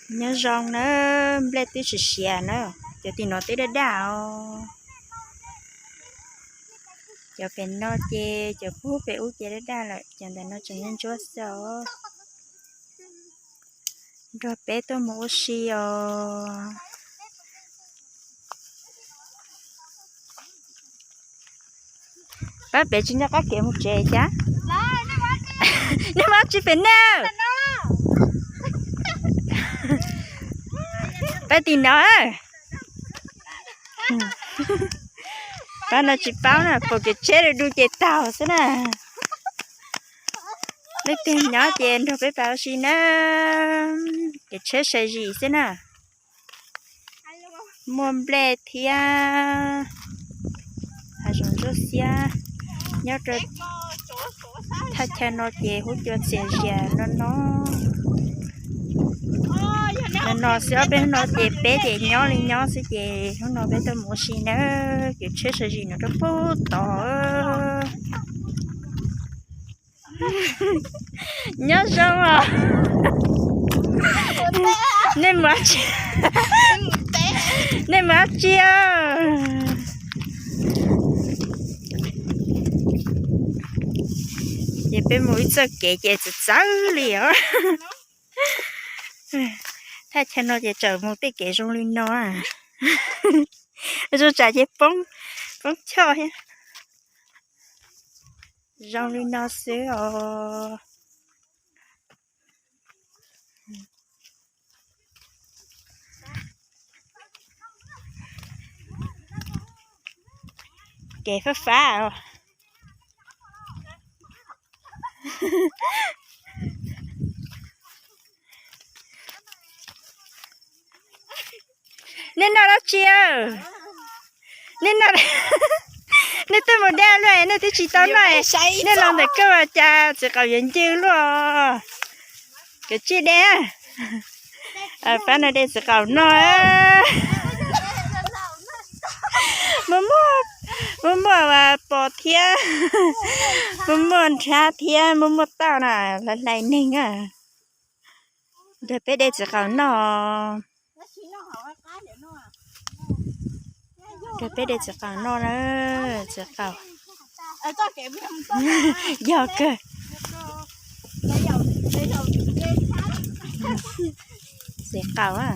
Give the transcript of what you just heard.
Nyob zoo na, nplej twb tsis siav na, cov tim no twb daj daj os. Cov pem no ces cov pub pem ub ces daj daj lawm, cov ntawm no tseem ntsuab xwb os. Nrog peb tuaj mus ua si os. Pab pem tsis nco qab kev mus tsev cas? Nej mus tsis pem na? Pab tim no. Pab no tsis paub na, pom kev tsheb du du ces taug xwb na. Leej twg nyob ces nrog peb pab ua si na. Kev tsheb sai zis xwb na. Muaj nplej thiab hav zoov ntsuab xiab nyob rau thaj chaw no ces huab cua txias zias no no. No no xwb, ob peb hnub no ces peb ces nyob li nyob xwb ces hnub no peb tuaj mus ua si na. Kev tsheb sai zis no rau pub tod. Nyob zoo os. Nej mus, nej mus dab tsi? Ces peb mus ib txoj kev ces txawv txawv li os. Thaj chaw no ces txawm mus tej kev zoo li no. Zoo tsam ces poob, poob choj thiab. Zoo li no xwb os. Kev fab fab os. Nej noj dab tsi? Nej noj, nej twb mus dej luaj nej twb tsis tau noj, nej los ntawm koj cas txiv qaub yuav ncw luaj. Kav tsij de. Pab no de txiv qaub noj. Muaj muaj, muaj muaj pos thiab, muaj muaj nrhab thiab, muaj muaj tauj na, hlais hlais neeg a. Nrog peb de txiv qaub noj. Nrog peb de txiv qaub noj na, txiv qaub. Yog kawg. Txiv qaub a.